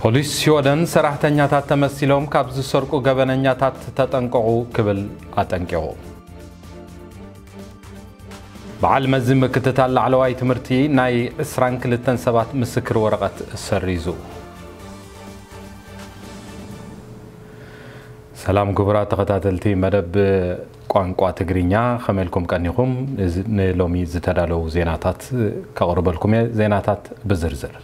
ፖሊስ ሽወደን ሰራሕተኛታት ተመሲሎም ካብ ዝሰርቁ ገበነኛታት ተጠንቀቑ ክብል ኣጠንቂቑ። በዓል መዚ ምክትታል ላዕለዋይ ትምህርቲ ናይ ዕስራን ክልተን ሰባት ምስክር ወረቐት ሰሪዙ። ሰላም ክቡራት ተኸታተልቲ መደብ ቋንቋ ትግርኛ፣ ከመይ ኢልኩም ቀኒኹም? እዚ ንሎሚ ዝተዳለዉ ዜናታት ከቕርበልኩም እየ። ዜናታት ብዝርዝር።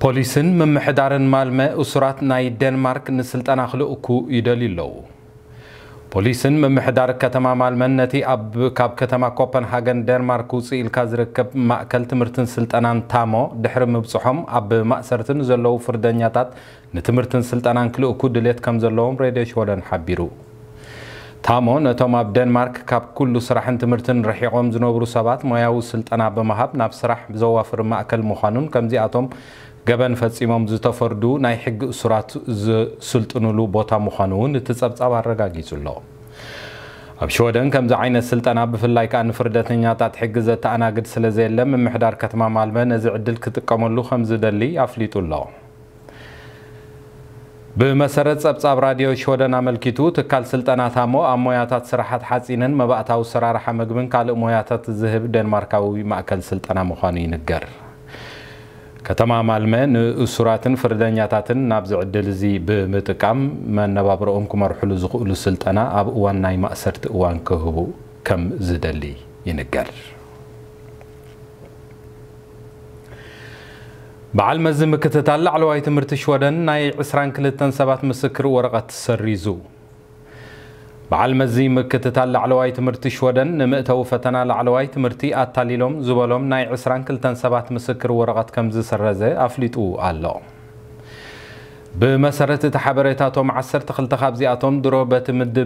ፖሊስን ምምሕዳርን ማልመ እሱራት ናይ ዴንማርክ ንስልጠና ክልእኩ ይደልዩ ኣለዉ። ፖሊስን ምምሕዳር ከተማ ማልመን ነቲ ኣብ፣ ካብ ከተማ ኮፐንሃገን ዴንማርክ ውፅእ ኢልካ ዝርከብ ማእከል ትምህርትን ስልጠናን ታሞ ድሕሪ ምብፅሖም ኣብ ማእሰርቲ ንዘለዉ ፍርደኛታት ንትምህርትን ስልጠናን ክልእኩ ድሌት ከም ዘለዎም ሬድዮ ሽወደን ሓቢሩ። ታሞ ነቶም ኣብ ዴንማርክ ካብ ኩሉ ስራሕን ትምህርትን ርሒቖም ዝነብሩ ሰባት ሞያዊ ስልጠና ብምሃብ ናብ ስራሕ ዘዋፍር ማእከል ምዃኑን ከምዚኣቶም ገበን ፈጺሞም ዝተፈርዱ ናይ ሕጊ እሱራት ዝስልጥኑሉ ቦታ ምዃኑ እውን እቲ ጸብጻብ ኣረጋጊጹ ኣሎ። ኣብ ሽወደን ከምዚ ዓይነት ስልጠና ብፍላይ ከኣ ንፍርደተኛታት ሕጊ ዘተኣናግድ ስለ ዘየለ ምምሕዳር ከተማ ማልመ ነዚ ዕድል ክጥቀመሉ ከም ዝደሊ ኣፍሊጡ ኣሎ። ብመሰረት ጸብጻብ ራድዮ ሽወደን ኣመልኪቱ፣ ትካል ስልጠና ታሞ ኣብ ሞያታት ስራሓት ሓጺንን መባእታዊ ሰራርሓ መግብን ካልእ ሞያታት ዝህብ ዴንማርካዊ ማእከል ስልጠና ምዃኑ ይንገር። ከተማ ማልመ ንእሱራትን ፍርደኛታትን ናብዚ ዕድል እዚ ብምጥቃም መነባብሮኦም ክመርሕሉ ዝኽእሉ ስልጠና ኣብ እዋን ናይ ማእሰርቲ እዋን ክህቡ ከም ዝደሊ ይንገር። በዓል መዚ ምክትታል ላዕለዋይ ትምህርቲ ሽወደን ናይ ዕስራን ክልተን ሰባት ምስክር ወረቐት ሰሪዙ። በዓል መዚ ምክትታል ላዕለዋይ ትምህርቲ ሽወደን ንምእተዊ ፈተና ላዕለዋይ ትምህርቲ ኣታሊሎም ዝበሎም ናይ ዕስራን ክልተን ሰባት ምስክር ወረቐት ከም ዝሰረዘ ኣፍሊጡ ኣሎ። ብመሰረት እቲ ሓበሬታ፣ እቶም ዓሰርተ ክልተ ካብዚኣቶም ድሮ በቲ ምድ-፣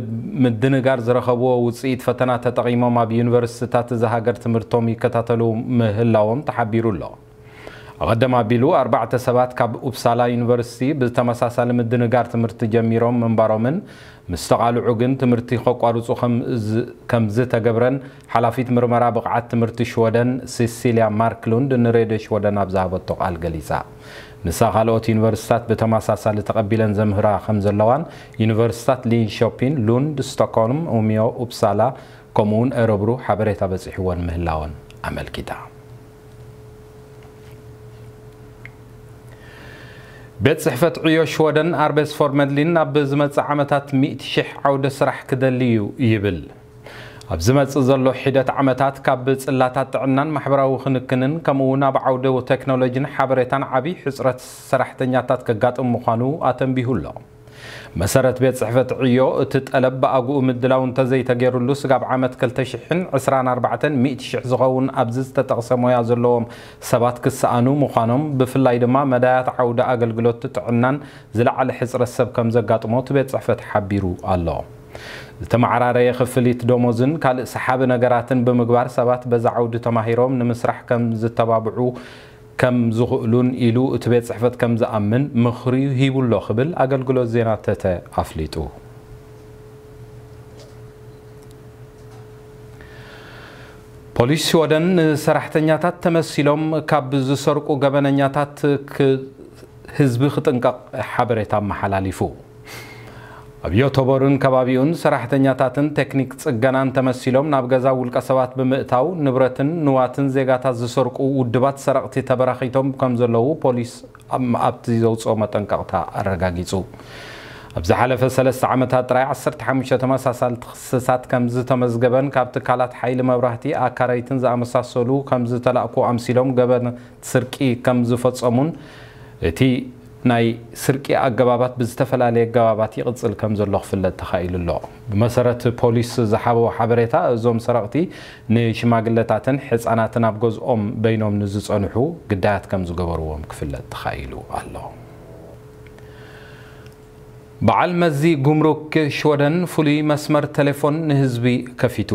ምድንጋር ዝረኸብዎ ውጽኢት ፈተና ተጠቒሞም ኣብ ዩኒቨርሲቲታት እዛ ሃገር ትምህርቶም ይከታተሉ ምህላዎም ተሓቢሩ ኣሎ። ኣቐደም ኣቢሉ ኣርባዕተ ሰባት ካብ ኡፕሳላ ዩኒቨርሲቲ ብተመሳሳሊ ምድንጋር ትምህርቲ ጀሚሮም ምንባሮምን ምስ ተቓልዑ ግን ትምህርቲ ከቋርጹ ከም ዝ-፣ ከም ዝተገብረን ሓላፊት ምርመራ ብቕዓት ትምህርቲ ሽወደን ሲሲልያ ማርክሉንድ ንሬድዮ ሽወደን ኣብ ዝሃበቶ ቃል ገሊጻ። ንሳ ካልኦት ዩኒቨርሲታት ብተመሳሳሊ ተቐቢለን ዘምህራ ከም ዘለዋን ዩኒቨርሲታት ሊንሾፒን፣ ሉንድ፣ ስቶክሆልም፣ ኡሚዮ፣ ኡፕሳላ ከምኡውን እረብሩ ሓበሬታ በጺሕወን ምህላወን ኣመልኪታ። ቤት ጽሕፈት ዕዮ ሽወደን ኣርቤስ ፎርመድሊን ኣብ ዝመጽእ ዓመታት ሚእቲ ሽሕ ዓውደ ስራሕ ክደሊ እዩ ይብል። ኣብ ዝመጽእ ዘሎ ሒደት ዓመታት ካብ ጽላታት ጥዕናን ማሕበራዊ ክንክንን ከምኡ እውን ኣብ ዓውደ ቴክኖሎጂን ሓበሬታን ዓብዪ ሕጽረት ሰራሕተኛታት ከጋጥም ምዃኑ ኣተንቢሁ ኣሎ። መሰረት ቤት ጽሕፈት ዕዮ፣ እቲ ጠለብ ብኣግኡ ምድላው እንተዘይተገይሩሉ ስጋብ ዓመት ክልተ ሽሕን ዕስራን ኣርባዕተን ሚእቲ ሽሕ ዝኸውን ኣብዚ ዝተጠቕሰ ሞያ ዘለዎም ሰባት ክሰኣኑ ምዃኖም፣ ብፍላይ ድማ መዳያት ዓውደ ኣገልግሎት ጥዕናን ዝለዓለ ሕጽረት ሰብ ከም ዘጋጥሞ እቲ ቤት ጽሕፈት ሓቢሩ ኣሎ። ዝተመዓራረየ ክፍሊት ደሞዝን ካልእ ሰሓቢ ነገራትን ብምግባር ሰባት በዛ ዓውዲ ተማሂሮም ንምስራሕ ከም ዝተባብዑ ከም ዝኽእሉን ኢሉ እቲ ቤት ጽሕፈት ከም ዝኣምን ምኽሪ ሂቡ ኣሎ ክብል ኣገልግሎት ዜና ተተ ኣፍሊጡ። ፖሊስ ሽወደን ንሰራሕተኛታት ተመሲሎም ካብ ዝሰርቁ ገበነኛታት ክ-፣ ህዝቢ ክጥንቀቕ ሓበሬታ ኣመሓላሊፉ። ኣብ ዮቶቦርን ከባቢኡን ሰራሕተኛታትን ቴክኒክ ጽገናን ተመሲሎም ናብ ገዛ ውልቀ ሰባት ብምእታው ንብረትን ንዋትን ዜጋታት ዝሰርቁ ውድባት ሰረቕቲ ተበራኺቶም ከም ዘለዉ ፖሊስ ኣብ-፣ ኣብቲ ዘውፅኦ መጠንቀቕታ ኣረጋጊጹ። ኣብ ዝሓለፈ ሰለስተ ዓመታት ጥራይ ዓሰርተ ሓሙሽተ ተመሳሳልቲ ክስታት ከም ዝተመዝገበን ካብ ትካላት ሓይሊ መብራህቲ ኣካረይትን ዝኣመሳሰሉ ከም ዝተላእኩ ኣምሲሎም ገበን ስርቂ ከም ዝፈጸሙን እቲ ናይ ስርቂ ኣገባባት ብዝተፈላለየ ኣገባባት ይቕጽል ከም ዘሎ ክፍለጥ ተኻኢሉ ኣሎ። ብመሰረት ፖሊስ ዝሓበዎ ሓበሬታ፣ እዞም ሰረቕቲ ንሽማግለታትን ሕጻናትን ኣብ ገዝኦም በይኖም ንዝጸንሑ ግዳያት ከም ዝገበርዎም ክፍለጥ ተኻኢሉ ኣሎ። በዓል መዚ ጉምሩክ ሽወደን ፍሉይ መስመር ቴሌፎን ንህዝቢ ከፊቱ።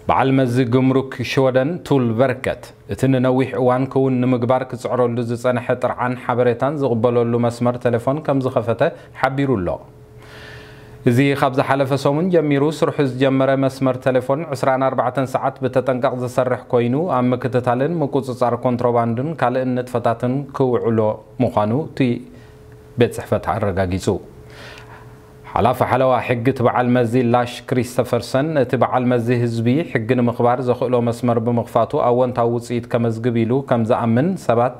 በዓል መዚ ጉምሩክ ሽወደን ቱል ቨርከት፣ እቲ ንነዊሕ እዋን ክውን ንምግባር ክጽዕረሉ ዝጸንሐ ጥርዓን ሓበሬታን ዝቕበለሉ መስመር ቴሌፎን ከም ዝኸፈተ ሓቢሩ ኣሎ። እዚ ካብ ዝሓለፈ ሰሙን ጀሚሩ ስርሑ ዝጀመረ መስመር ቴሌፎን ዕስራን ኣርባዕተን ሰዓት ብተጠንቀቕ ዝሰርሕ ኮይኑ፣ ኣብ ምክትታልን ምቁጽጻር ኮንትሮባንድን ካልእን ንጥፈታትን ክውዕሎ ምዃኑ እቲ ቤት ጽሕፈት ኣረጋጊጹ። ሓላፊ ሓለዋ ሕጊ እቲ በዓል መዚ ላሽ ክሪስተፈርሰን፣ እቲ በዓል መዚ ህዝቢ ሕጊ ንምኽባር ዘኽእሎ መስመር ብምኽፋቱ ኣወንታዊ ውጽኢት ከመዝግብ ኢሉ ከም ዝኣምን፣ ሰባት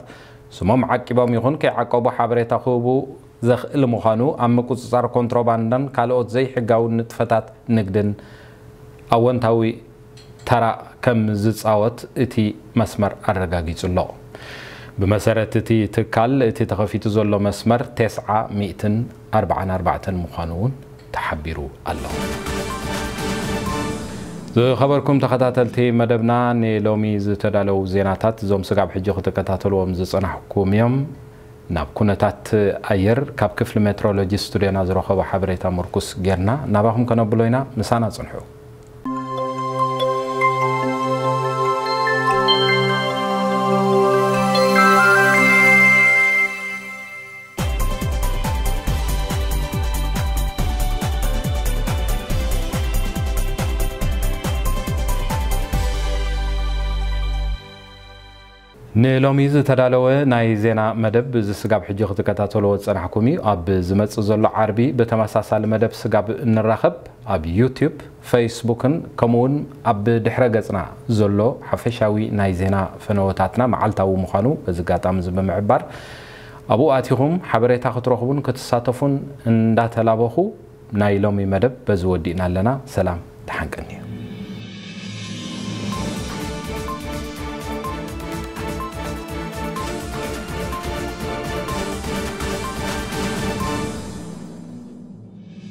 ስሞም ዓቂቦም ይኹን ከይዓቀቡ ሓበሬታ ክህቡ ዘኽእል ምዃኑ፣ ኣብ ምቁጽጻር ኮንትሮባንዳን ካልኦት ዘይሕጋዊ ንጥፈታት ንግድን ኣወንታዊ ተራ ከም ዝጻወት እቲ መስመር ኣረጋጊጹ ኣሎ። ብመሰረት እቲ ትካል፣ እቲ ተኸፊቱ ዘሎ መስመር ተስዓ ሚእትን ኣርባዓን ኣርባዕተን ምዃኑ እውን ተሓቢሩ ኣሎ። ዝኸበርኩም ተኸታተልቲ መደብና፣ ንሎሚ ዝተዳለዉ ዜናታት እዞም ስጋብ ሕጂ ክትከታተልዎም ዝጸናሕኩም እዮም። ናብ ኩነታት ኣየር ካብ ክፍሊ ሜትሮሎጂ ስቱድዮና ዝረኸቦ ሓበሬታ ምርኩስ ጌርና ናባኹም ከነብሎ ኢና። ምሳና ጽንሑ። ንሎሚ ዝተዳለወ ናይ ዜና መደብ እዚ ስጋብ ሕጂ ክትከታተልዎ ዝጸናሕኩም እዩ። ኣብ ዝመጽእ ዘሎ ዓርቢ ብተመሳሳሊ መደብ ስጋብ እንራኸብ፣ ኣብ ዩትዩብ፣ ፌስቡክን ከምኡውን ኣብ ድሕረ ገጽና ዘሎ ሓፈሻዊ ናይ ዜና ፈነወታትና መዓልታዊ ምዃኑ በዚ ኣጋጣሚ እዚ ብምዕባር፣ ኣብኡ ኣቲኹም ሓበሬታ ክትረኽቡን ክትሳተፉን እንዳተላበኹ፣ ናይ ሎሚ መደብ በዚ ወዲእና ኣለና። ሰላም፣ ደሓን ቀንዩ።